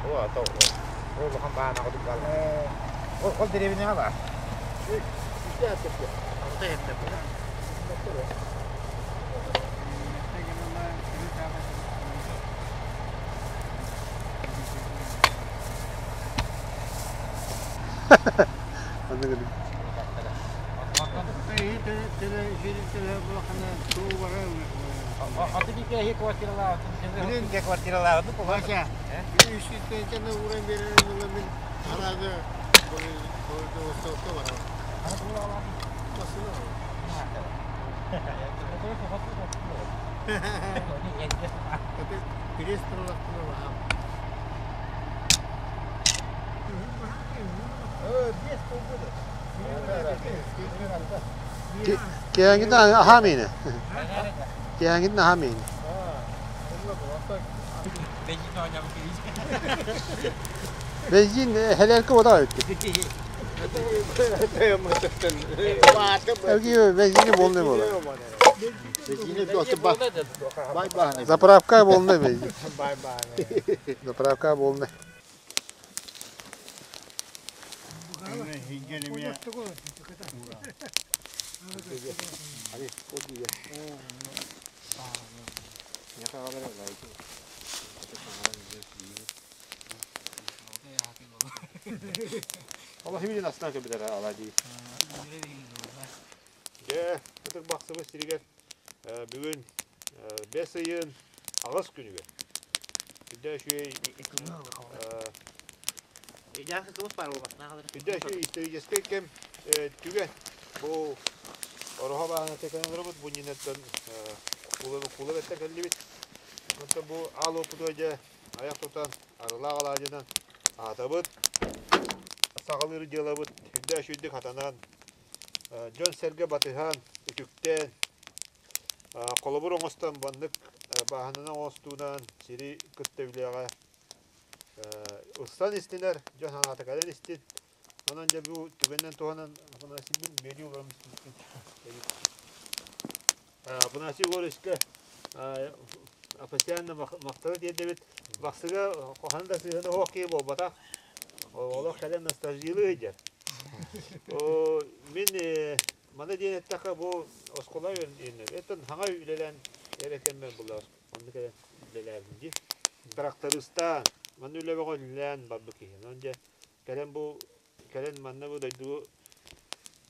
Улахан баана кудук баала. Ол дэриэбинэҕэ баар. Киэһэҥҥитин аһаа миинэ. Киэһэҥҥитин аһаа миинэ. Бензин хэлэркэ вода эбит. Бензини полный буолар. Заправка полный бензин. Заправка полный. Allah билин астан көбүтэр ала дии. Дьэ, ытык бахсыбыт сиригэр бүгүн бэс ыйын аҕыс күнүгэр. Үрдэ үчүгэй Үрдэ үчүгэй историческай кэм түгэн. Бу Ороһо бааһына тэкэн олоробут, бу иннинэттэн куула бэттэ кэллибит. Онтон бу аал уоппутугар дьэ айах тутан арылаах алаадьынан аһатабыт. Саҕалыыр дьыалабыт үрдэ үчүгдүк хатанан, дьон-сэргэ батыһан, үтүктэн, холобур оҥостон маннык бааһынаны оҥостуунан сири кытта үлэҕэ ылсан истинэр, дьон санаата кэлэн истин. Онон дьэ бу түгэнинэн туһанан Афанасийбын бүөлүү олорон истибиппин Афанасий Егоровичка постоянно махталы тиэрдэбит. Бахсыга хаһан да сыһыана суох киһи буолбатах. Олох кэлэн ностальгиялыы сылдьар. Мин маны диэн эттэххэ бу оскуола үөрэнним. Хаҥа үлэлээн эрэ кэммэр булар. Онно кэлэн үлэлээбитим дии. Трактористаан, манна үлэ бөҕө үлэлээн барбыт киһи. Онон дьэ кэлэн бу кэлэн манна бу дойду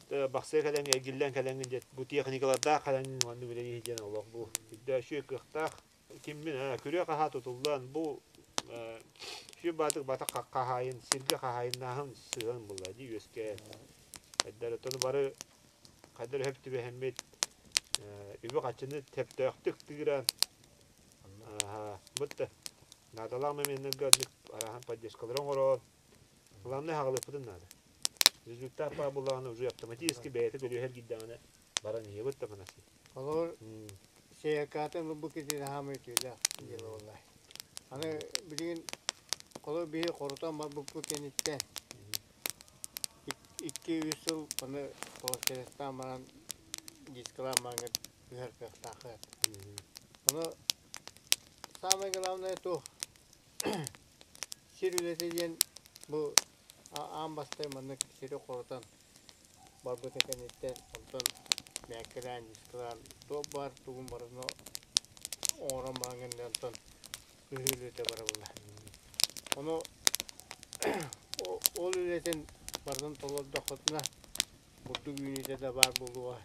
бахсыа кэлэн эргиллэн кэлэҥҥин дьэ бу техникалардаах кэлэҥҥин манна үлэлии диэн олох бу үрдөөчү кыахтаах киммин күрүө хаһаа тутуллан бу сүр баатык батах хаһаайын сиргэ хаһаайыннааһын сыһыан булла дии үөскээн хайдары тону бары хайдары хөп түбэһэммит үбү-хаччыны төптөөхтүк тыыран бутта наадалаах моменнарга арахан поддержкалары оҥорон главное хаҕылыппытын наада результат баар буоллаҕына уже автоматически бэйэтэ көлүөһэр киирдэҕинэ баран иһэбит да Афанасий. Холобур, СК-тан ылбыт киһи хаамай үтүөлээх дьыала буолла. Аны билигин холобур биһи хорутан барбыппыт кэнниттэн икки-үс сыл аны холостяктаан баран дискалаан баран түһэр кыахтааххыт. Ону самое главное туох сир үлэтэ диэн бу аан бастаан маннык сири хорутан барбытын кэнниттэн онтон мээккэлээн, дискалаан туох баар тугун барытын оҥорон баран кэннэ онтон ыһыы үлэтэ барабылла. Ону ол үлэтин барытын толордоххутуна бурдук үүнүүтэ да баар буолуоҕа.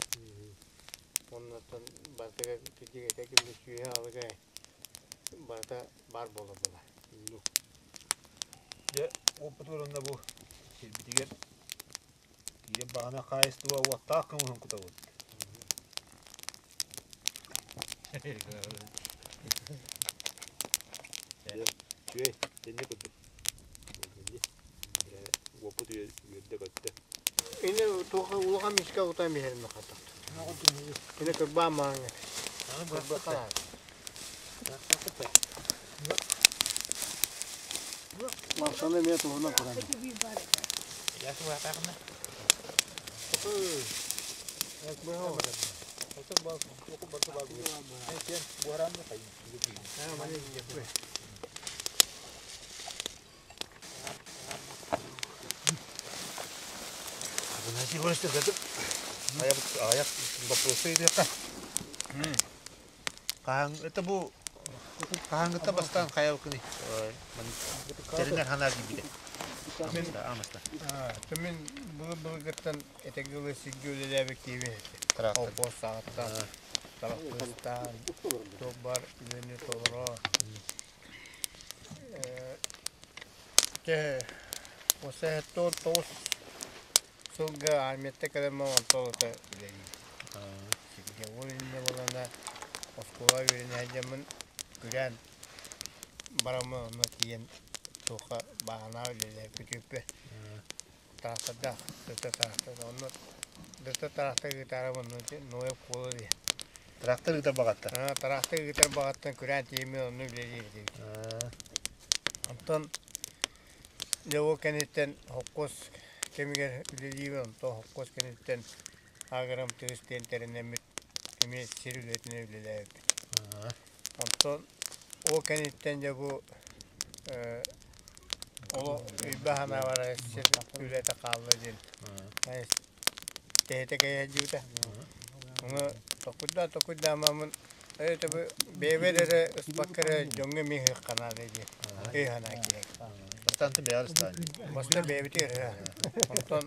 Оннуттан барытыгар кирдигэ кэллэ сүөһү аһылыга барыта баар буолар буолар. Дьэ, уоппутугар онно бу сирбитигэр киирэн баҕана хаайыстыба уоттаах кымыһын кутабыт. Дьэ, үчүгэй, итинник курдук. Уоппут үөрдэ-көттө. Ини туох улахан миска утан биһэрин хатах. Ини кырбаан мааҥҥа. Кырбахха. Лапсаны эмиэ туһунан туран. Егор Степанович, аяк боппуруоста ыйытыахха. Хаһан это бу хаһааҥҥыта бастаан хайабыккыный? Тэринэр ханаа киирбитэ. Амыста. Мин былыр-былыргыттан этэгилы сиргэ үлэлээбит киһи Трактор. Холкуос саҕаттан, трактористаан, туох баар үлэни толоро. Чэ, 89 сылга армияттан кэлэн онтон ылата үлэлиир. Сиргэ ол иннинэ буоллаҕына оскуола үөрэнэ сылдьаммын күрээн бараммын онно тиийэн туохха бааһынаҕа үлэлээбит Трассардаах дырда трассар онно дырда трассар ыытаары онно Ноев куола диэн. Трактор ыытар баҕаттан. Трактор ыытар баҕаттан күрээн тиийэммин онно үлэлиир этибит. Онтон дьэ ол кэнниттэн холкуос кэмигэр үлэлиибин, онтон холкуос кэнниттэн агром тыыс диэн тэринэммит эмиэ сир үлэтинэн үлэлээбиппит. Онтон ол кэнниттэн дьэ бу олох өйбө-санаабар сир үлэтэ хаалла диэн тэһитэ кэйэһдьибитэ. Ону токуйдаа токуйдаамаммын ээ бу бэйэбэр эрэ ыспакка эрэ дьоҥҥо эмиэ ыһыахха наада диэн өй-санаа киирэр. Бастаан бэйэҕэр ыстаан. Бастаан бэйэбитигэр ыһа. Онтон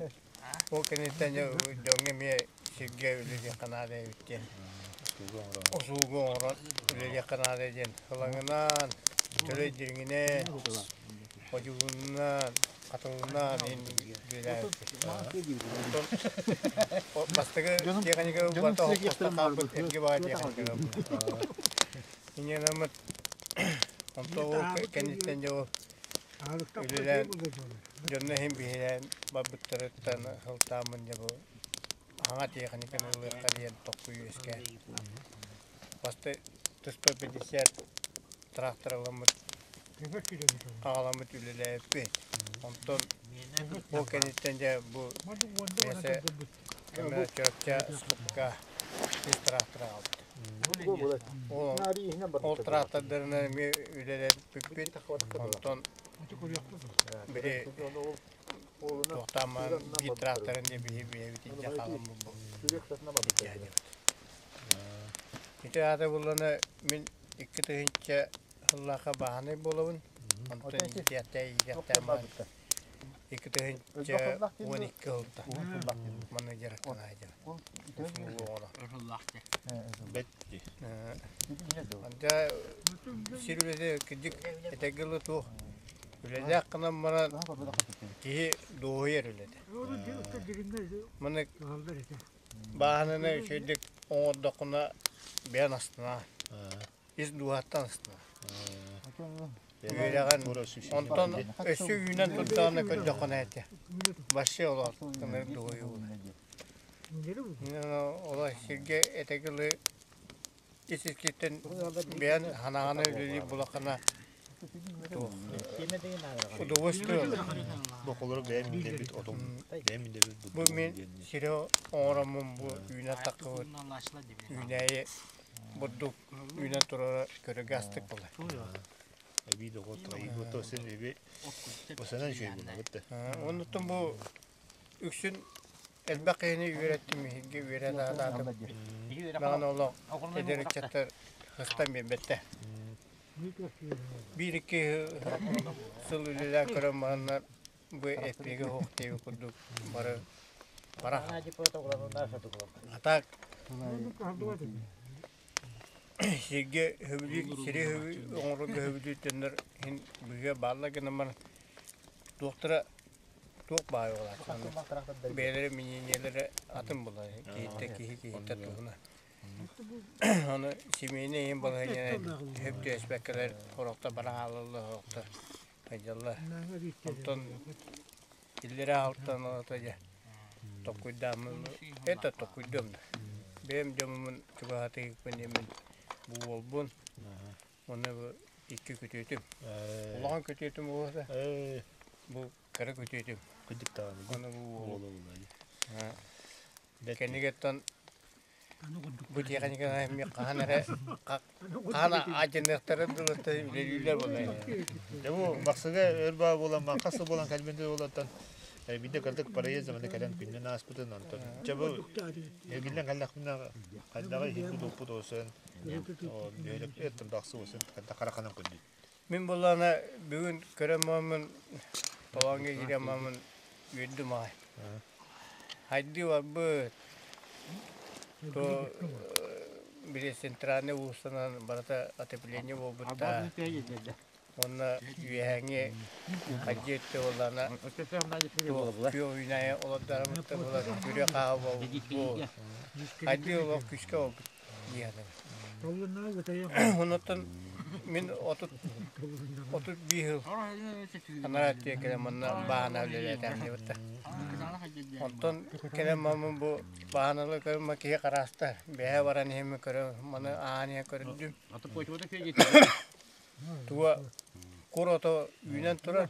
ол кэнниттэн дьэ дьоҥҥо эмиэ сиргэ үлэлиэххэ наада эбит диэн услугу оҥорон үлэлиэххэ наада диэн ылаҥынан, төлөй дириҥинэн, одьулуунунан, хатылынан үлэлээбиппит. Онтон бастакы тиэхиньикэ ылбата холкуоста хаалбыт эргэ баҕайы тиэхиньикэ ылбыт. Инньэ гынаммыт онтон ол кэнниттэн дьэ ол үлэлээн дьонно иһин биһирээн барбыттарыттан сылтааммын дьэ бу Аһаҥа тиэхиньикэни ылыахха диэн тохтуу үөскээн. Басты туспа 50 трактор ыламмыт, аҕаламмыт үлэлээбиппит. Онтон ол кэнниттэн дьэ бу бэйэсэ көмө чөрчө сопка үс трактор аҕалбыт. Ол, ол трактордарынан эмиэ үлэлэппиппит. Онтон били Туохтааммын биир тракторын диэн биһи бэйэбит илдьэ хаалан илдьэ Ити аата буллана мин 2000 сыллаахха бааһынай буолабын. Онтон иитиэхтэй иитиэхтээн 2012 сылта манна дьарыктана сылдьабын. Анда сир үлэтэ кырдьык этэргэ дылы туох Үлэлээх гынан баран киһи дуоһуйар үлэтэ. Маны бааһынаны үчүгэйдик оҥордоххуна бэйэн астына, ис дууһаттан астына. Үөрэҕин онтон өссө үүнэн турдаҕына көрдөххүнэ этэ. Вообще олох ынырык дуоһуйуу. Олох сиргэ этэгилы ис искиттэн бэйэн ханаҕаны үлэлиир булаххына удовольствие Бу холоро бэйэм миннэбит отум бэйэм миннэбит Бу мин сири оҥороммун бу үүнэн таххыбыт үүнээйи бурдук үүнэн турара көрөргө астык буолар. Эбии доҕор то син эби осанан үчүгэй буолабыт да. Оннуттан бу үксүн Элбэх киһини үөрэттим, иһиргэ үөрэ саатаатым. Даҕаны олох эдэр ыччаттар сыстан биэрбэттэр. Биир-икки сыл үлэлээн көрөн бараннар бу эппиэгэ суох диэбит курдук бары бара А так сиргэ сөбүлүүр сири оҥорорго сөбүлүүр дьоннор иһин быыһа бааллар гынан баран туохтара туох баай буолааччы бэйэлэрэ мнениелэрэ атын буолар киһиттэ киһи киһиттэ туһуна ону семейнэй иһин балаһыанньанан сөп түбэспэккэлэр сорохтор бара хаалаллар сорохтор сылдьаллар онтон иллэрээ алтан ылата дьэ толкуйдааммын это толкуйдуом да бэйэм дьоммун чугаһатыахпын диэммин бу уолбун Уонна бу икки күтүөтүм. Улахан күтүөтүм уота. Бу кыра күтүөтүм. Кырдьык даҕаны. Аны бу уол. Кэннигиттэн бу тиэхиньикэ эмиэ хаһан эрэ хаһан адьыныахтарын дылыта үлэлииллэр буолла. Дьэ бу Бахсыга өр баа буолан, маҥхас сыл буолан кэлбин буолантан. Биирдэ кырдык проезд маны кэлэн күннэн ааспытын онтон чэ бу эргиллэн кэллэхпинэ хайдаҕы иһирбит уппут осын бөһүөлэк эттим тахсы осын хайда хараханан көрдүт. Мин буллаана бүгүн көрөн мааммын толооҥҥо киирэн мааммын үөрдүм аҕай. Хайдыы барбыт то били центральный уулуссанан барыта отопление буолбуттаа. Уонна үөһээҥҥи хадьы өттө буоллаҕына күөх үүнээйи олордороммут буолар күрүө хааһы буолбут. Хайдыы олох күүскэ буолбут дии саныыбын. Онуттан мин 31 сыл анараа өттүгэр кэлэн манна бааһына үлэлээтэм диэбиттэ. Онтон кэлэн маммын бу бааһыналар көрөн киһи хараастар. Бэһэ баран иһэммин көрө маны аан иһэн көрдүм. Туга кур ото үүнэн турар.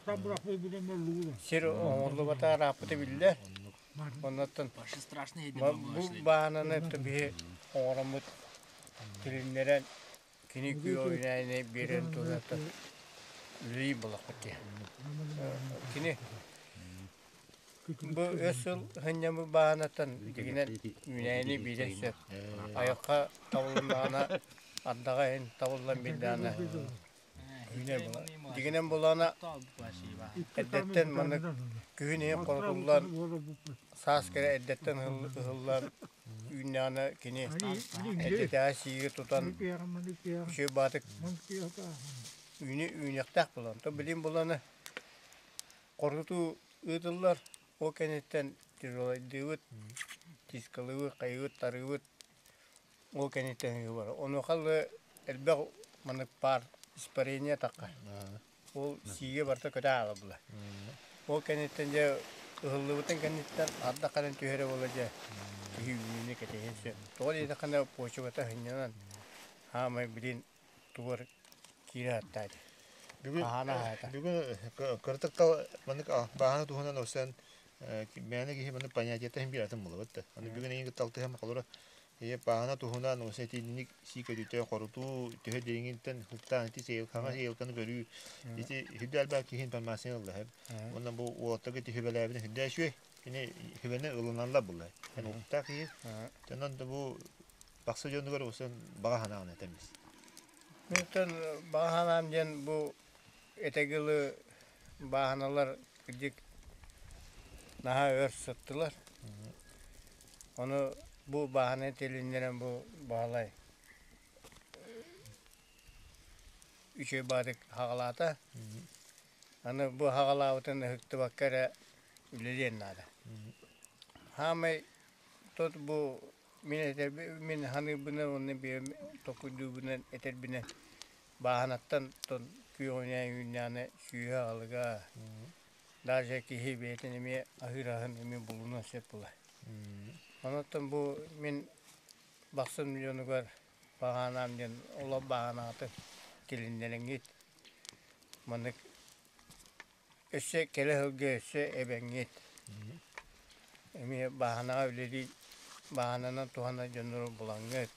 Сир оҥорлубата ырааппыта биллэр. Оннуттан бу бааһынаны биһи оҥороммут тилиннэрэн кини күөх үүнээйини биэрэн туһунан үлэлии буоллахпыт дии. Кини бу үс сыл сынньаммыт бааһынаттан дьиҥинэн үүнээйини биирэн сөп. Айылҕа табылыннаҕына ардаҕа иһин табыллан биэрдэҕинэ үүнэр буолар. Дьиҥинэн буоллаҕына эрдэттэн маннык күһүн иһин хорутуллан саас кэлэ эрдэттэн ыһыллан үүннэҕинэ кини эрдэтээҕи сииги тутан үчүгэй баҕатык үүнү үүнүөхтээх буолан. То билигин буоллаҕына хорутуу ыытыллар, ол кэнниттэн тяжелайдыыбыт, тискалыыбыт, хайыыбыт, тарыыбыт, ол кэнниттэн барар. Онуоха элбэх маннык паар испарение таххар. Ол сиигэ барыта көтө хаалар Ол кэнниттэн дьэ ыһыллыбытын кэнниттэн ардах кэлэн түһэрэ буолла дьэ киһи үүнүүнү кэтэһиэн сөп. Тоҕо диэтэххинэ почвата сынньанан хаамай билин тугар киирэ аттаата. Бүгүн Аһаана аһаата. бүгүн кыратык маннык бааһына туһунан ылсан мээнэ киһи маннык понятиета иһин биир атын булабыт да. Аны бүгүн эйигин кытта алтыһан холоро ийэ бааһына туһунан уонна итинник сии көтүтэ хорутуу төһө дириҥиттэн һуктаан ити хаҥас елканы көрүү ити үрдэ элбэх киһи информация ылла уонна бу уолаттарга ити сүбэлээбитин үрдэ үчүгэй кини сүбэни ылыналлар булла эн уһуктаах киһи онон да бу бахсы дьонугар усан баҕа санааны этэммис Мин баҕа санаам диэн бу этэгилы бааһыналар кырдьык наһаа өр сыттылар. Ону бу бааһынай тилиннэрэн бу Баһылай үчүгэй баҕатык хаҕалаата. Аны бу хаҕалаабытын ыһыктыбакка эрэ үлэлиэн наада. Хаамай тот бу мин этэрби мин саныырбынан уонна бэйэм толкуйдуурбунан этэрбинэн бааһынаттан тон күөҕүнээн үүннэҕинэ сүүһэ аҕалыга даже киһи бэйэтин эмиэ аһыыр аһын эмиэ булунуон сөп буолар. Онон бу мин бахсын дьонугар баҕанаам диэн олох баҕанаатын тилиннэрэҥҥит маннык өссө кэлэ сылга өссө эбэҥҥит эмиэ бааһынаҕа үлэлии бааһынанан туһанар дьоннору булаҥҥыт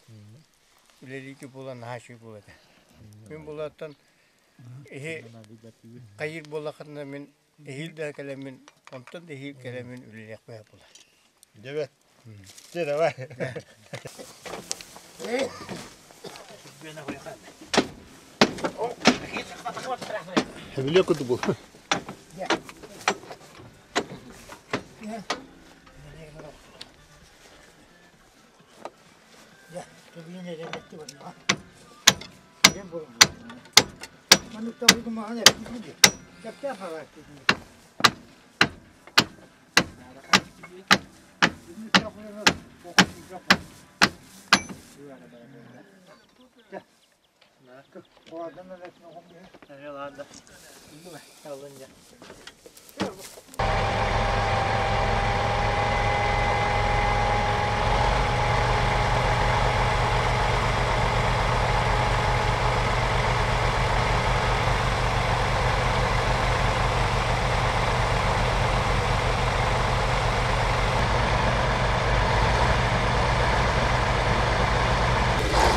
үлэлииргэ буолан наһаа үчүгэй буолуо этэ. Мин булартан иһи хайыыр буоллаххытына мин эһиил да кэлэммин онтон да эһиил кэлэммин үлэлиэхпин буолар. Дьэбэт. Чэ давай. Хөбүлүө курдук бу.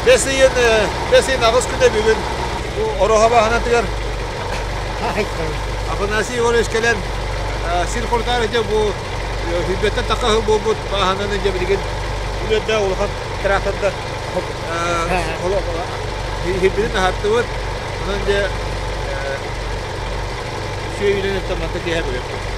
Бэс ыйын бэс ыйын аҕыс күнэ бүгүн бу Ороһо бааһынатыгар Афанасий Иванович кэлэн Сир хорутаары дьэ бу сүүрбэттэн тахха сыл буолбут бааһынаны дьэ билигин үлэрдээх улахан трактордар иһирбитин аһаттыбыт. Онон дьэ үчүгэй үлэни манта киэһэ көрүөхпүт.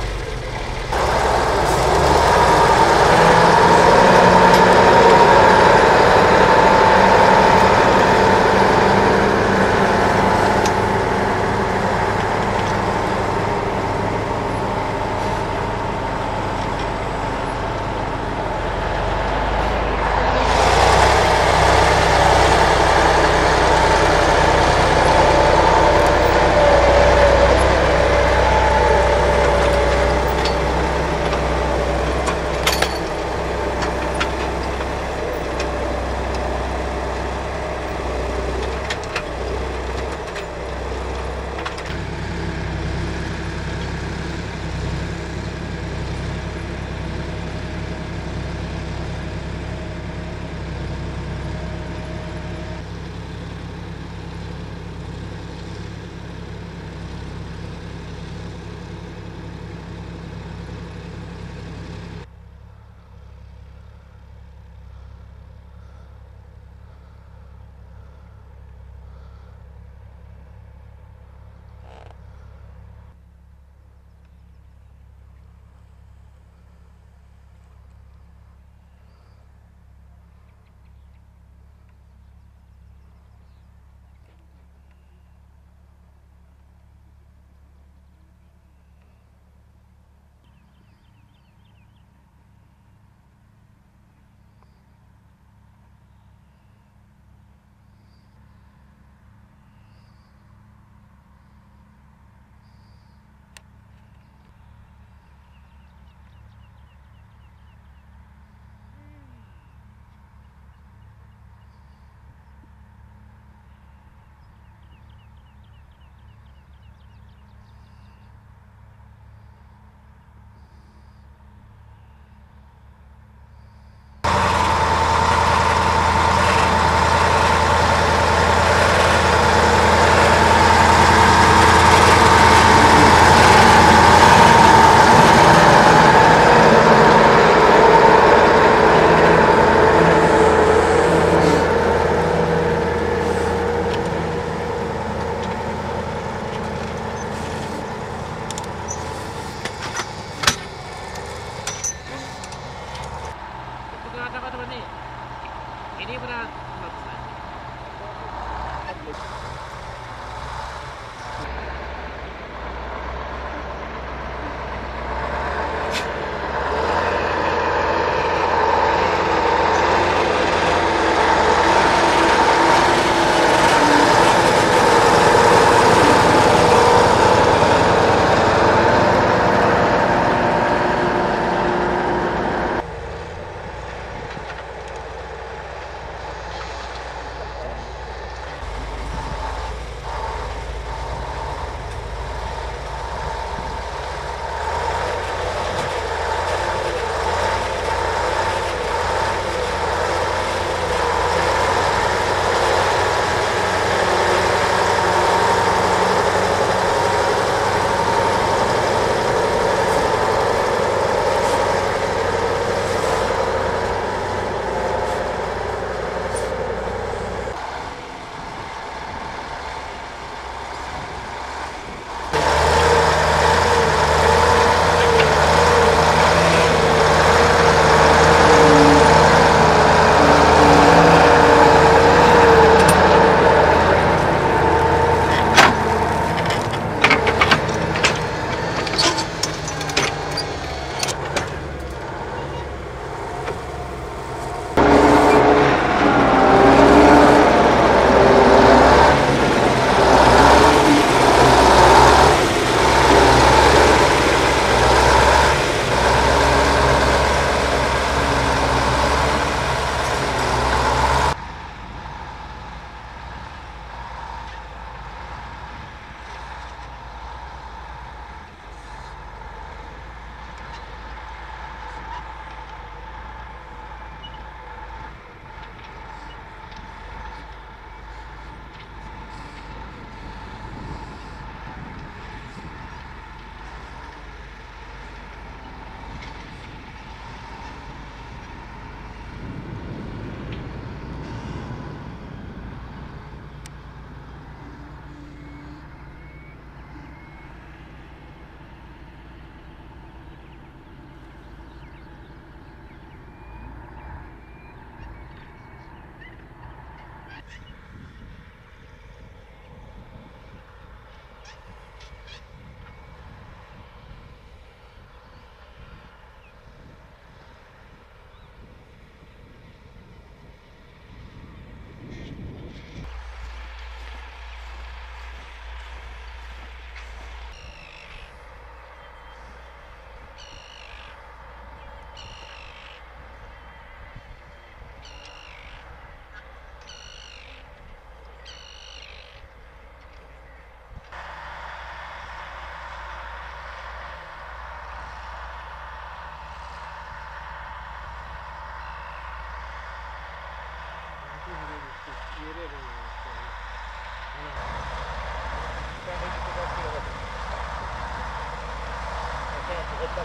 Бу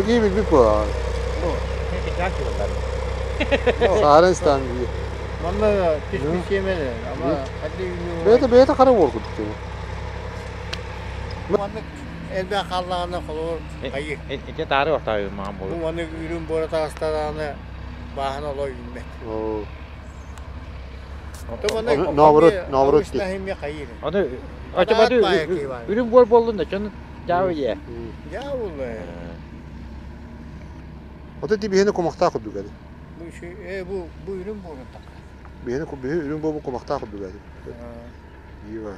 киһи билбит буолаҕын. Саарын истан дии. Манна түспүт сиэмэлэр, ама ханна үүнүү Бэйэтэ бэйэтэ хара уол курдук дии. Маннык элбэх хааллаҕына холобур хайы. Ити таары ортаайын маҕан Бу буолуо. маннык үрүҥ буора таҕыстаҕына бааһына олоо үүммэт. Оо. То маннык Наоборот, наоборот дии. обычно хайыр. Аны ачабады үрүҥ буор буоллун да чон дьаабы дьэ. Дьаабылла. Ото ти биһини кумахтаах курдук эди. Бу э бу бу үрүҥ буорун такка. Биһини биһи үрүҥ буолбут кумахтаах курдук эди. Иива.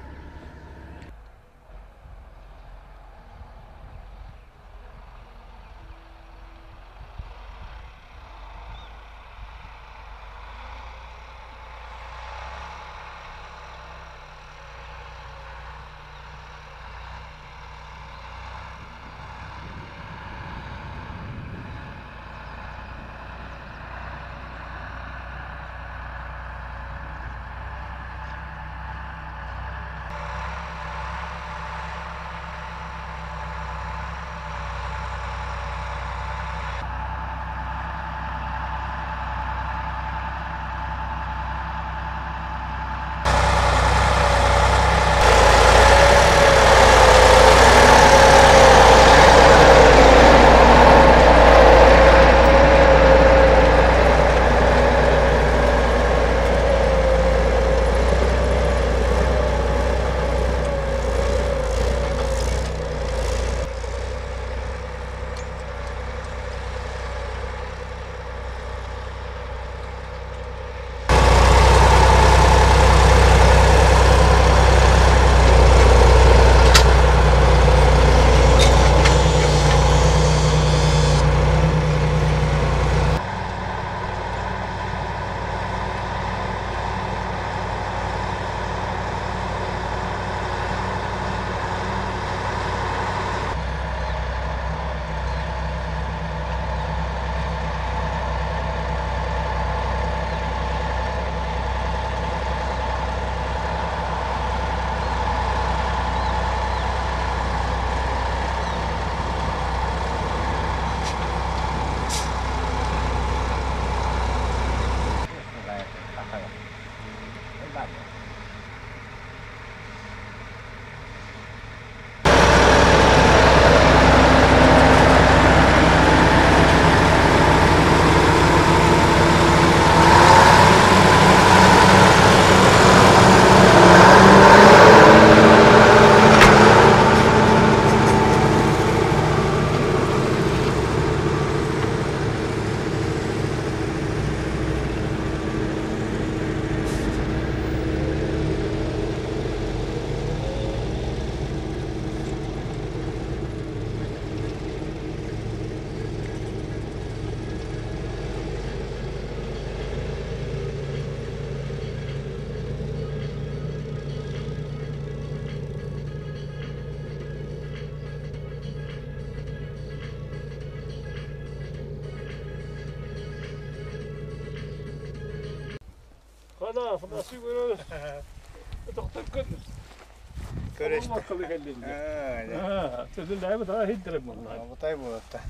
Бутай буолатта.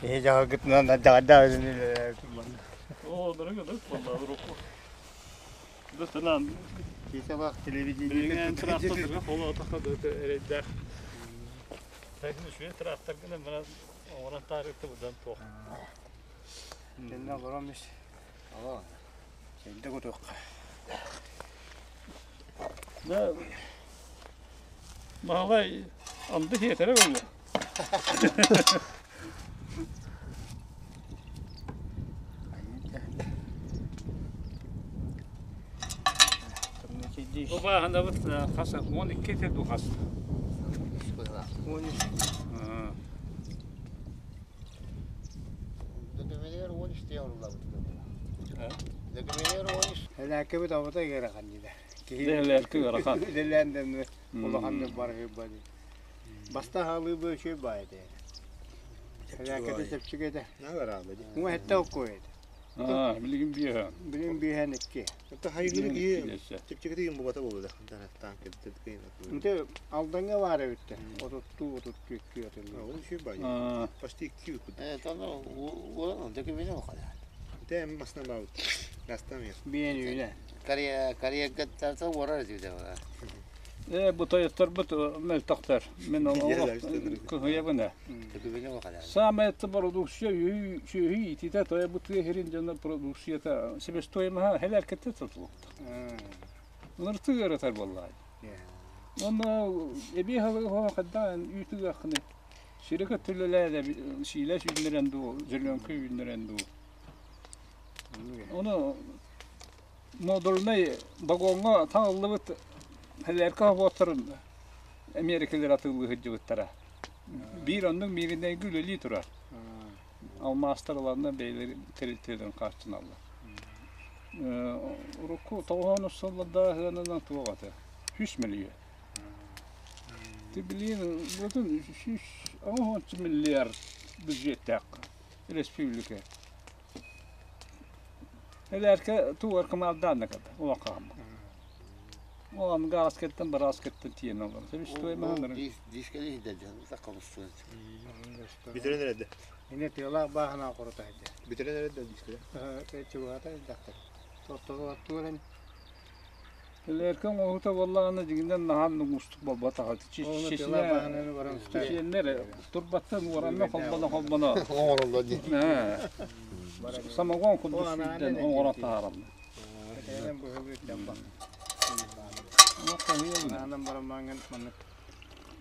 Киһи дьаһалгытынан даҕада Киһи телевидение Тэннэ олорон ис. Сэнде кутуохха. Баһылай анды хиэтэрэ буолла. Бу бааһынабыт хас 12 ду хас. Элээккэбит абыта кэрэхэннилэ. Киһи Дэһэлээрки ыарахан. үлэлээн да улахан да барыһы бadi. Баста хаалыы бу үчүгэй баай этэ. Сэлээккэтэ чэпчэки этэ. Уҥа хэттэ оккуй этэ. Аа, билигин биэһэ. Билигин биэһэн икки. Это хайгыны киһи чэпчэкитик бубата буолла. Инте Алдаҥҥа баар эбиттэ. Отуттуу отут түөттүү атыллыы. Ол үчүгэй баай. Почти икки үкүт. Те масна баут. Гастам я. Биэн үүнэ. Карьергаттарта уорар этибитэ. Ээ, бу тойотторбут мөлтөхтөр. Мин олох кыһыйабын ээ. Саамай бородууксуйа сүөһү иитиитэ тойо бу тыа сирин дьоно продукцията себестоимоһа хэлээркэттэн тутулуктар. Ыныртык ыаратар буоллаҕа. Уонна эбии аһылыгы хайдаан үүт ыаххыный? Сири кытта үлэлээ сиилэс үүннэрэн дуу, зеленка үүннэрэн дуу. Ону модульнай вагоҥҥа таҥыллыбыт хэлээркэ собуоттарын Эмиэрикэлэр атыылыы сылдьыбыттара. Биир оннук мииринэйгэ үлэлии турар. Алмаастар ыланна бэйэлэрин тэрилтэлэрин хааччыналлар. Урукку тоҕоһоон сыллардаах ыанынан туох этэ? 100 мөлүйүөн. Ты билигин бүтүн 160 миллиард бюджеттээх республика. Элээркэ тугар кымаардаан да улахан. Ол гааскеттан барааскеттан тиийэн олорор. Себестоимоһын Дискели иһдэ саккалыстын. Бүтэрэн эрэрдэ. Ine тыалаах бааһына хорута этэ. Бүтэрэн эрэрдэ дискеле. Чугаһата элбэхтэр. Тоттолуаттууран Элээркэ оҥоһута буоллаҕына дьиҥинэн наһаа уустук буолбатах. Ону тыалаах бааһынаны баран Чеченнэр турбаттан уоранна холбоно-холбоно Оҥороллор дии. Самогон курдук сүүрдэн оҥорон таһаараллар. Этэнэн быһылыы дамба. Аанан бараммаҥын маннык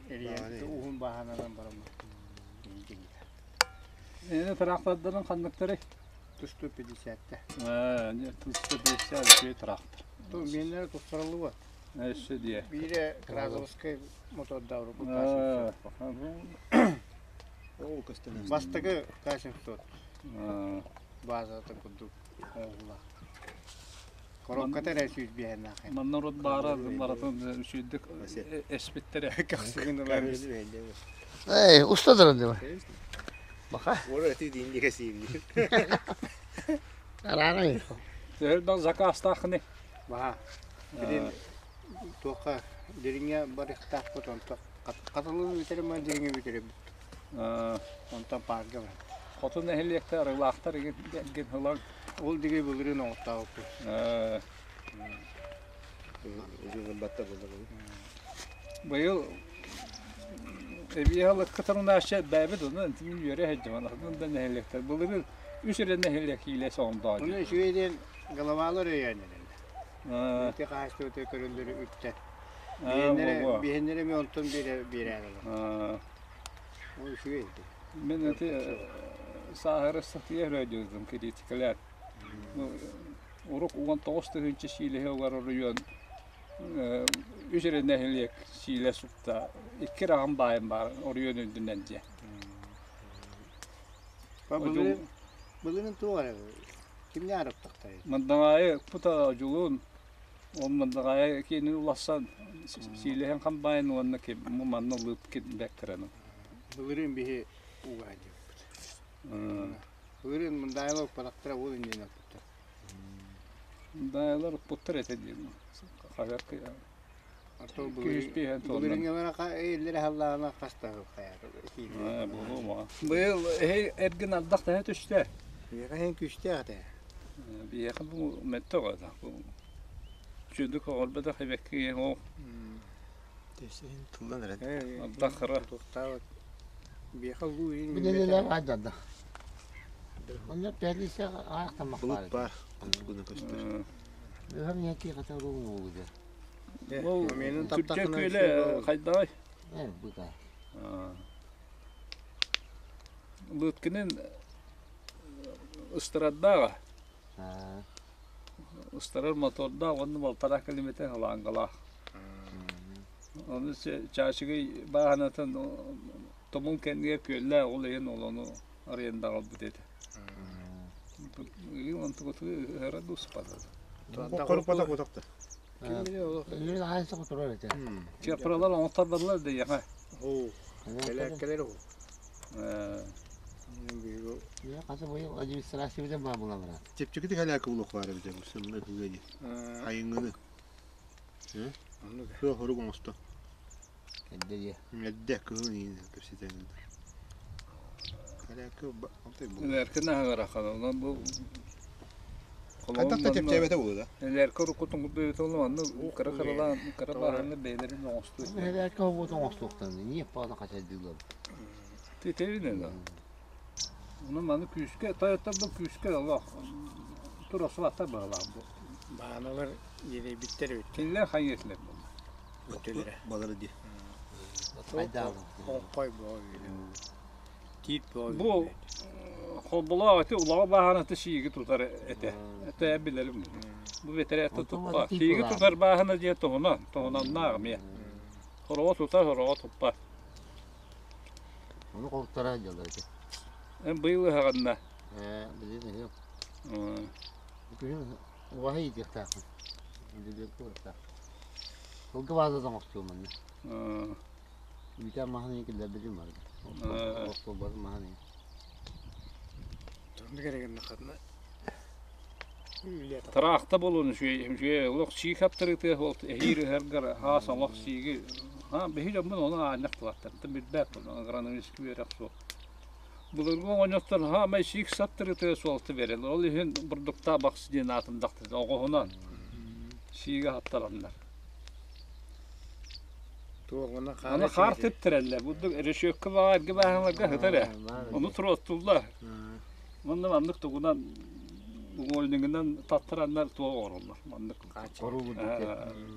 эрийэн уһун бааһынанан бараммат. Эни трактордарын ханныктары? Тусту 50-те. Ээ, тусту 50 үчүгэй трактор. Ту меннер тустарыллыбат. Өссө диэ. Биирэ Кразовскай мотордаабы Ол көстөн. Бастакы К-700 базатын курдук оҥоһуллар. Коробката эрэ сүүс биэһэннээх. Манна урут баара барытын үчүйдүк эспиттэрэ. Көхсүгүн ылар. Эй, уста дырын дима. Баха. Ора эти диин кесиим. Араарай. Төһөлбөх закастаахыны. Баха. Билин туохха дириҥэ барыахтаахпыт онто хатылын бүтэрим дириҥэ бүтэребит. Онтон паарга бар. Хоту нэһилиэктэр арыылаахтар игин ылан. Ол диги былырыын оҥоттообуппут. Батта булла. Быйыл эбии халыккытарынааччы бэйэбит онон мин үөрэ сылдьабын. Атын да нэһилиэктэр былырыын үс эрэ нэһилиэк киилэ соҥдоо. Оны үчүгэй диэн головалар өйөөн эрэллэр. Ити хаһаайыстыбата көрөллөрү үптэр. Биһиэннэрэ биһиэннэрэ эмиэ онтон биэрэ биэрээр Ол үчүгэй ити. Мин ити сааһыра сатыйа өрөөдүөтүм критикалар. Урук 19 тыһыынча сиилэһи угар оройуон үс эрэ нэһилиэк сиилэ сукта икки раҕан баайым баар оройуон үрдүнэн дьэ. Былырыын былырыын туох эрэ кимне арыптахтай? Мындаҕаайы пута одьулуун ол Мындаҕаайы киинин улассан сиилэһэн хамбаайын уонна ким манна лыып бэктэрэн. Былырыын биһи угаа диэбиппит. Былырыын Мындаайылар укпатахтара ол иннинэ укпуттар. Мындаайылар укпуттар этэ диэн. Хаһыакка Ото былырыын эллэр халлаана хаста хайар. Буолуо. Быйыл эргин ардах тэһэ түстэ. Биһиэхэ иһин күүстээх этэ. Биһиэхэ бу мөттөх этэ. Чүдүк оҕорбатах эбэкки ол Тесин тылдан эрэн. ардах хара. Туохтаабат. Биһиэхэ улуу иһин Билелер айдада. Онно пәлисе аяқтамақ Булут бар. бар. Оннугуна көстөр. Өһөм яки ката руун уулу. Ол Менин Түрдьэ таптахына күөлэ хайдай. Э, бута. Лыткинин ыстараддааҕа. Аа. Ыстарар мотордаах уонна балтараа километр халаангалаах. Ону чаачыгый бааһынатын томун кэннигэр күөллээх ол иһин ол ону арендаҕа ылбыт этэ. Онтукуту ыһара дуспата. Коруппата кутакта. Өлөр аайы турар этэ. Чыаппыралар оҥотторбатылар да яха. Оо, кэлэр ол. Администрация баа була барат. Чэпчэкитик хэлээки булуох баар эбитэ бу сымна күгэ Хайыҥҥыны. Суох хорук оҥосто. Эрдэ диэ. Эрдэ кыһын иин кэпсэтэн. Хэлээки алтай бу. Элэрки наһагарахан онон бу Хайдах да чэпчээбэтэ буолуо да. Элэрки уруккутун курдук ол манны кыра кыралаан кыра бааһыны бэйэлэрин оҥостуу. Элэрки хобуот оҥостуохтан не паана хачайдыылар. Титэбин да. Ону маны күүскэ тойоттор бу күүскэ олох турасыбаттар быһалаах бу. Бааналар иэдэйбиттэр эбит. Кинилэр хайыатылар буолла. Өтөлөрө. Балары ди. Оҥхой боо Тиит боо Бу холболоох эти улаҕа бааһынаты сииги тутар этэ. Это билэрим. Бу бэтэрээттэ туппа. Сииги тутар бааһына диэн туһунан, туһунаннаах эмиэ. Хороҕо тутар, хороҕо туппат. Ону холтара дьаллар этэ. Эн быйыл ыһаҕынна. Ээ, билин ыһыам. Күһүн убаһа иитиэхтээхпин. Үлэлиэххэ барыахтаах. Сылгы баазата оҥостуом манна. Үүтээн маһын киллэрбитим барда. Остуолбатын маһын Тонну керегин хатна. Тараахта буолуон үчүгэй үчүгэй олох сии хаптарытыах буолт эһиир ыһаргар хаас олох сииги ха биһи дьоммун ону аанньах тылаттар билбэт агрономический үөрэх суох. Былыргы оҕонньоттор хаамай сиик саптарытыа суолта берен ол иһин бурдуктаа бахсы диэн аатын дахтыр оҕоһунан сиигэ хаттараннар. Аны хаар тэптэрэллэр. Бурдук решетка баҕа эргэ бааһыналарга сытар ээ. Ону туруоттуллар. Манна маннык тугунан угольнигынан таттараннар туох оҥороллор. Маннык.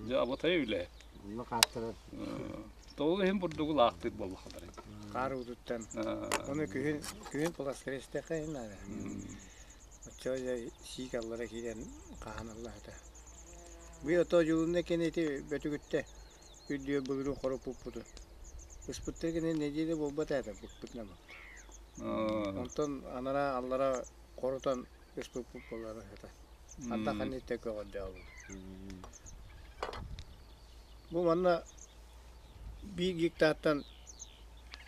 Дьэ абатай үлэ. Онно хааттарар. Тоҕо иһин бурдугу лаахтыыр буоллахтар. Хаар уутуттан. Ону күһүн күһүн плоскорезтэххэ иһин наада. Оччо сиик аллара киирэн хаһаналлар этэ. Бу ото дьулунна кэнити бөтүгүттэ үрдүө былырыын хороппуппутун. Ыспыттар кини нэдиэлэ буолбат этэ букпутунан. Онтон анараа аллара хорутан ыспыппыт буолара этэ. Анда ханниттэ көҕөрдөөгү. Бу манна биир гектартан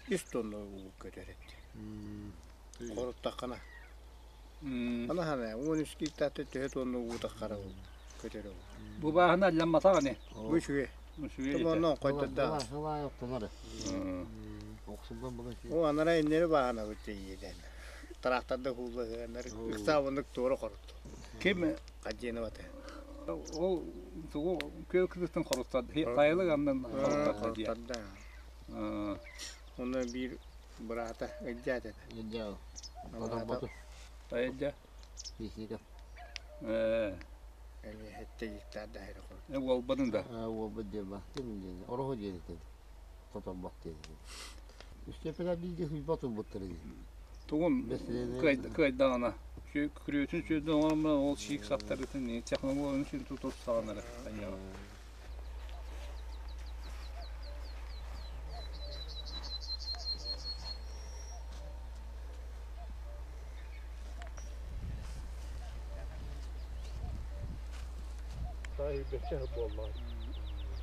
үс тонна уу көтөр этэ. Хоруттаххына. Ана хана 13 гектарта төһө тонна уу таххара көтөрө. Бу бааһына алламматах ини. Бу үчүгэй. Туманнан қойдырда. О анара иннери бааһына бутте иеден. Тракторда хулла хыаннар ыксаабыннык туора хорутту. Ким Хадьыны бата. Ол тугу күөл кытыттан хоруттад. Хайылык аннан хоруттад диye. Хоруттарда. Оны биир быраата ыдьаат этэ. Ыдьаа. Бодор Ыдьа. Физика. Э. Эми хетте гектарда хайра хорут. Э уолбатын да. Уолбат диэн ба. Ким диэн? Ороһу диэн этэ. Тоторбот диэн. Үстепелер бииргэ хуйбат ылбыттар дии. Тугун кыайдаҕына күрүөтүн сүөдүн оҥорон ол сиик саптарытын технологияны сүн тутур саҕанара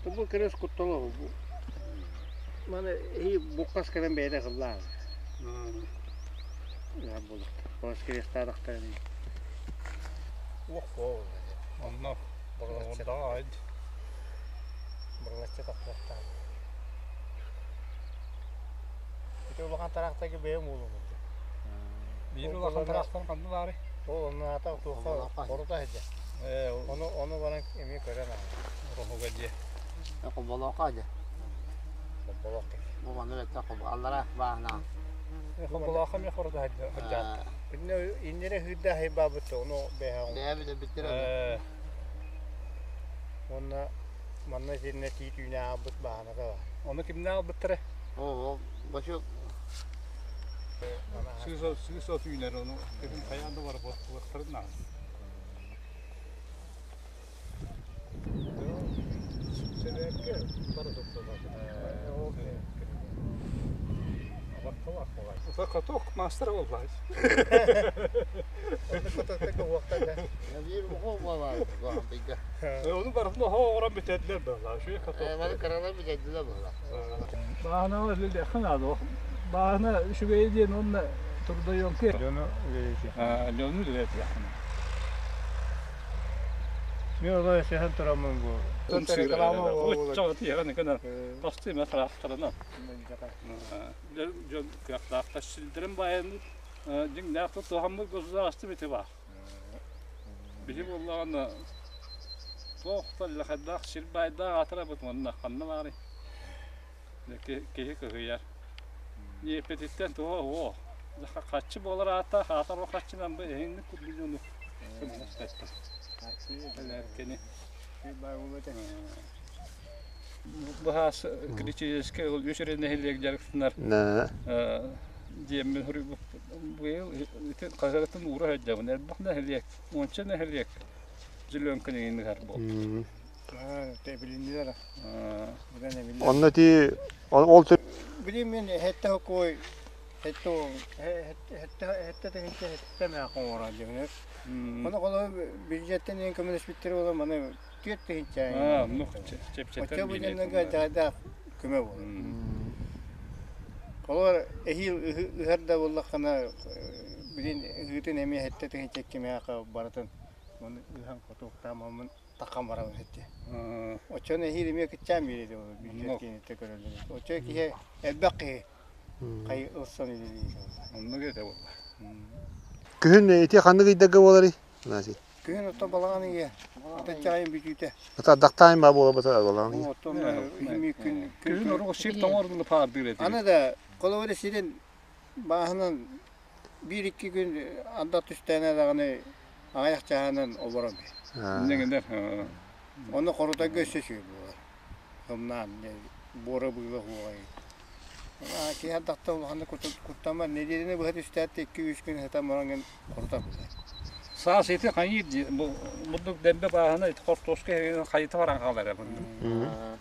Бу кырыс куттала бу. Маны и буккас кэлэн бэйэтэ кыллаан. Я булук. Бас кирестаадахтар. Уох Онно боролордаайд. Бырлачча тахсыахтаах. Ити улахан тараахтарга бэйэм уулум. Биир улахан тараахтар ханна баары? Ол онно ата туохха хорута сылдьар. Ээ, Ону ону баран эмиэ көрөн аҕай. Ороһуга дьиэ. Хоболоохо дьэ. Хоболоох кини. Бу манна бэтэ хоб аллара бааһына. Хоболоохо эмиэ хорута сылдьар. Инне иннере хыырда хайбаабыт ону бэһэ Бэйэбит эбиттэр. Ээ, Уонна манна сиринэ тиит үүнэ аабыт бааһыната бар. Ону кимнээх албыттара? Оо, бачок Сыыс от үүнэр ону кэтин хайаан да бар буолуохтарын наада. Сэбээккэ бары туттулар. Каток мастер боллай. Онно катокта уохтар да. Биир уху буолар. Туохампыйга. Ону барытын оһох оҥорон бүтэрдилэр быһалаах. Үчүгэй каток. Маны кыралар бүтэрдилэр быһалаах. Бааһынаҕа үлэлиэххэ наада. Бааһына үчүгэйэ диэн уонна трудоемкий. Дьону үлэлэтиэххэ. Дьону үлэлэтиэххэ. Мен олой сыһан тураммын бу. Реклама Оччоҕо тиһэҕин гына тосту эмэ тыраахтарынан. Дьон кыахтаахтар сирдэрин баайан дьиҥнээх туһаммыт государство ити баар. Биһи буоллаҕына туох да лэхэддээх сир баайдаах аатырабыт уонна ханна баарый? Киһи кыһыйар. Иэппититтэн туһа уо. Хаччы буолар ааттаах аатар ол хаччынан бу эһиҥник курдук дьону көмөлөспөттөр. Элээркини. Быһаас критическэй ол үс эрэ нэһилиэк дьарыктанар диэммин быйыл ити хаһыатын уура сылдьабын. Элбэх нэһилиэк, уонча нэһилиэк зеленканы ыһар буолбут. Тэбилиннилэр. Онно ити ол Билим мен хетте хокой хетте хетте хетте тыһынча хетте мэ хоҥорон дьэбинэ. Ону холо бюджеттен ең көмөлөспүттэр ола маны түөрт тыһынча. Ну Оччо бу дьоннорго дьаайдаах көмө буолар. Холор эһиил ыһар да буоллаххына билин ыһыытын эмиэ хетте тыһынча кимээхэ барытын маны ыһан хотуохтаамаммын таххан барабын хетте. Оччону эһиил эмиэ кыччаан биэриэ ол бюджет киинитэ көрөллөр. Оччо киһи элбэх киһи хай ылсан үлэлиир. Оннук этэ буолла. Күһүн ити ханнык ыйдарга буоларый? Күһүн ото балаҕан ыйа, атыччаайын бүтүүтэ. Ата ардахтаайын баа буола бата балаҕан ыйа. Оттон күн Күһүн орук сир тоҥордун паардыыр этибит. Аны да холобура сирин бааһынан биир-икки күн анда түстээнэ даҕаны аҕыйах чаһынан олорон. Неңенер. Оны хорутарга өссө үчүгэй буолар. Ымнаан буора быыла хуоҕай. Киһи ардахта улаханнык куттаммат. Нэдиэлэни быһа түстээт икки-үс күн сытан баран хорута булар. Саас ити хайыыр дии бурдук дембе бааһына ити хортуоска хайыта баран хаалар бурдук.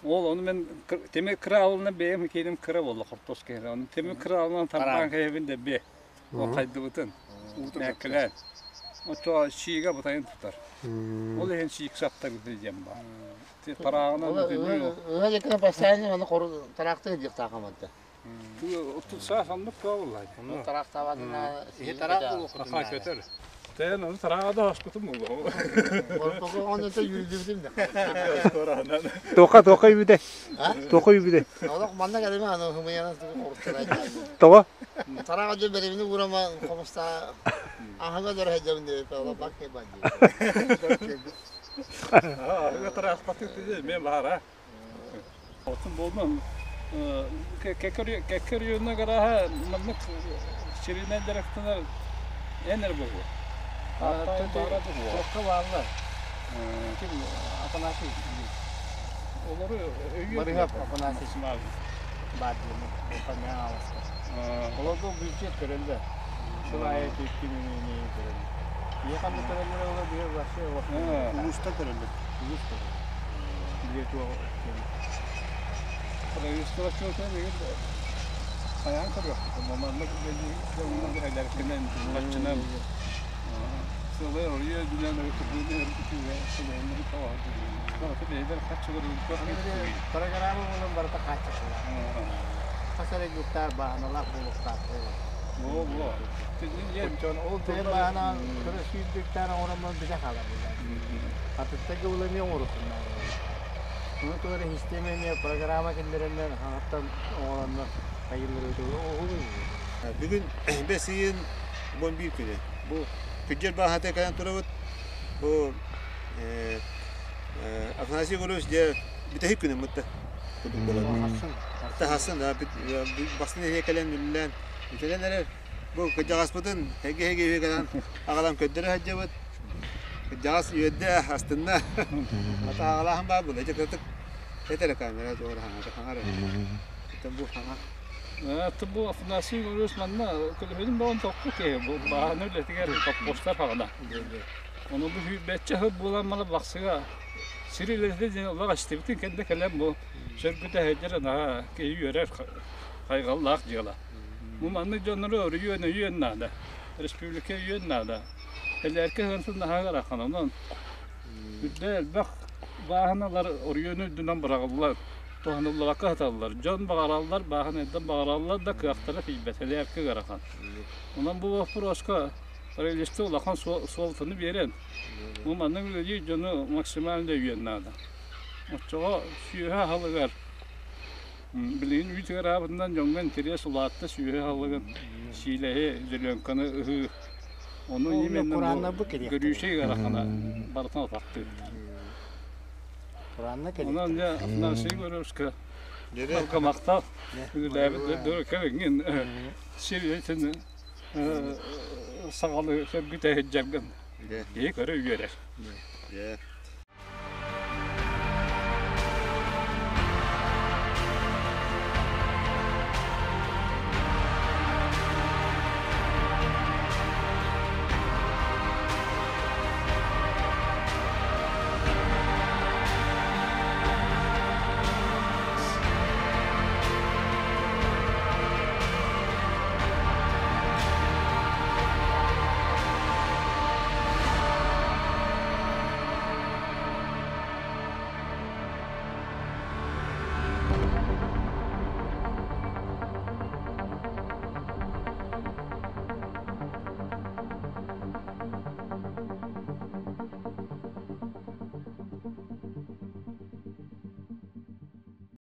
Ол ону мен теми кыраалынан бэйэм кииним кыра буолла хортуоска ону теми кыраалынан тарбаан кэйэбин дебе ол хайдыбытын мээккэлээн Оччо сиигэ бутайын тутар. Ол иһин сиик саптарбыт диэн баар. Тарааҕынан Ыһа дьэккэ постоянно аны тараахтыы дьыктаахаманта. Саас оннук туолла. Тараахтаабатына Иһи тараах буолуоххутун Аха көтөр. Тэн onu тарааҕа да хоспутум буолуо. Онно юридибитим да. Тоха тоха юбиде. Тоха юбиде. Олох манна кэлиме аны хымыйана корустарай. Тоҕо? Тарааҕа дьэ бэримини уурама хомуста аһыга дөрө дьэбин диэбит ола бак бан Аһыга тараахпаты мен баара. Отун болмам кекер гараха маннык сиринен директорlar энер буолуо. Токка бааллар. Ким Афанасий. Олору өйүө Барыһап Афанасий баар диэн памяаласка. Олорго бюджет көрөллөр. Сыл аайы түккүмүнү көрөллөр. Ийэ ханна көрөллөр олор биир вообще Улууста көрөллөр. Улуус көрөллөр. Биле туох Правительство хайаан көрүөхпүт. Маннык үлэлэркинэн, хаччынан сылы оройо дүнэн Программа болон барыта хааччахтар. Хас эрэ гектар бааһыналаах буолуохтаах. Бу бу. Ол бэйэ бааһынан кыра сүүс гектар оҥороммун бile хаалар буолар. Атыттарга ол эмиэ оҥорутуннар. Ону туора система эмиэ программа киллэрэннэр хаҥаттан оҥороннор хайыыллар оҕолуу. Бүгүн бэс ыйын 11 күнэ. Бу күдьэр бааһата кэлэн турабыт. Бу Афанасий Егорович дьэ бүтэһик күнүн мытта. Кудук болар. Тахасын да басын эһиэ кэлэн үллээн бүтэрэн эрэр. Бу кырдьаҕаспытын эгэ-эгэ үһү кэлэн аҕалан көрдөрө сылдьабыт. Кырдьаҕас үөрдэ, астынна. Ата аҕалааһын баар буолла. Ити кырдык этэрэ камера туора хаҥата хаҥар. Итэн бу хаҥа. Бу Афанасий Егорович манна көлөһүнүн баҕан тохпу киһи бу бааһына үлэтигэр топпостар хаҕына. Ону бу сүүрбэччэ сыл буолан мала бахсыга сир үлэтэ диэн олох истибитин кэннэ кэлэн бу сөргүтэ сылдьар наһаа киһи үөрэр хайҕаллаах дьыала. Бу маннык дьоннору өрүйүөн өйүөн наада. Республика өйүөн наада. Элээркэ ыһыантын наһаа ыарахан. Онон Үрдэ элбэх бааһыналар оройуон үрдүнэн быраҕыллар, туһаныллыбакка сыталлар. Дьон баҕараллар, бааһынайдан баҕараллар да кыахтара тиийбэт, элээркэ ыарахан. Онон бу боппуруоска правительство улахан суолтаны биэрэн, бу маннык үлэлиир дьону максимально өйүөн наада. Оччоҕо сүөһү аһылыгар билигин үүт ыараабытынан дьоҥҥо интэриэс улаатта сүөһү аһылыгын сиилэһи, зеленканы ыһыы. Ону именно бу көрүүчэй ыарахана барытын атахтыыр. Онон дьэ Афанасий Егоровичка барга махтал. Үлэлээбит кэлиҥҥин сир итин саҕалы сөргүтэ сылдьаргын киһи көрө үөрэр.